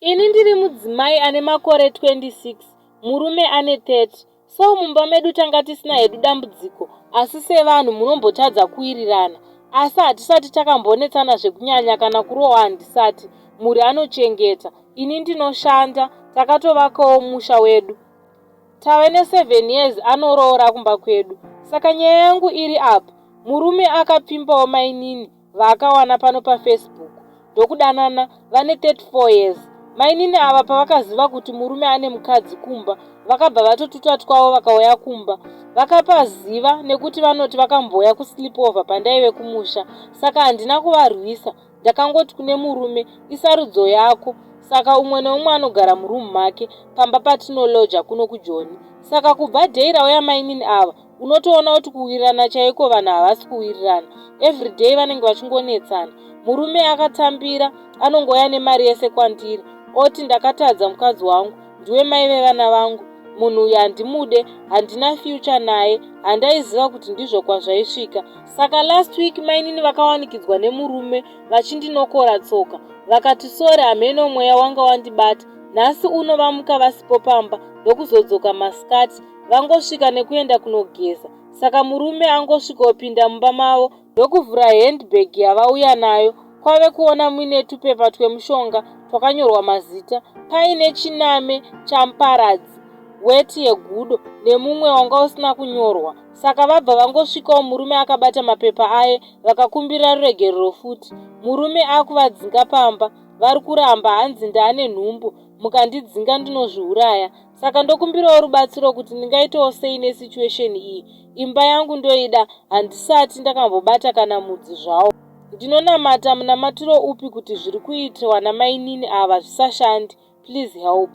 Ini ndiri mudzimai ane makore 26, murume ane 30. So mumba medu tanga tisina hedu dambudziko asi sevanhu munombotadza kuwirirana. Asi hatisati takambonetsana zvekunyanya kana kurohwa handisati. Mhuri anochengeta, ini ndinoshanda, takatovakawo musha wedu. Tave ne7 years anoroora kumba kwedu. Saka nyaya yangu iri apa, murume akapfimbawo mainini vaakawana pano paFacebook ndokudanana vane 34 years. Mainini ava pavakaziva kuti murume ane mukadzi kumba vakabva vatotuta twavo vakauya kumba. Vakapaziva nekuti vanoti vakambouya kusleepover pandaive kumusha saka handina kuvarwisa ndakangoti kune murume isarudzo yako saka umwe neumwe anogara muroom make pamba patinoloja kuno kuJoni. Saka kubva day rauya mainini ava unotoona kuti kuwirirana chaiko vanhu havasi kuwirirana everyday vanenge vachingonetsana murume akatambira anongouya nemari yese kwandiri oti ndakatadza mukadzi wangu ndiwe mai vevana vangu munhu uyu handimude handina future naye handaiziva kuti ndizvo kwazvaisvika saka last week mainini vakawanikidzwa nemurume vachindinokora tsoka vakati sori hameno mweya wanga wandibata nhasi uno vamuka vasipo pamba ndokuzodzoka masikati vangosvika nekuenda kunogeza saka murume angosvikopinda mumba mavo ndokuvhura handbag yavauya nayo kwave kuona muine tupepa twemushonga twakanyorwa mazita paine chiname chamuparadzi weti yegudo nemumwe wanga usina kunyorwa saka vabva vangosvikawo murume akabata mapepa aye vakakumbira ruregerero futi murume akuvadzinga pamba vari kuramba hanzi ndaane nhumbu mukandidzinga ndinozviuraya saka ndokumbirawo rubatsiro kuti ndingaitawo sei nesituation iyi imba yangu ndoida handisati ndakambobata kana mudzi zvawo ndinonamata munamatiro upi kuti zviri kuitwa namainini ava zvisashandi please help.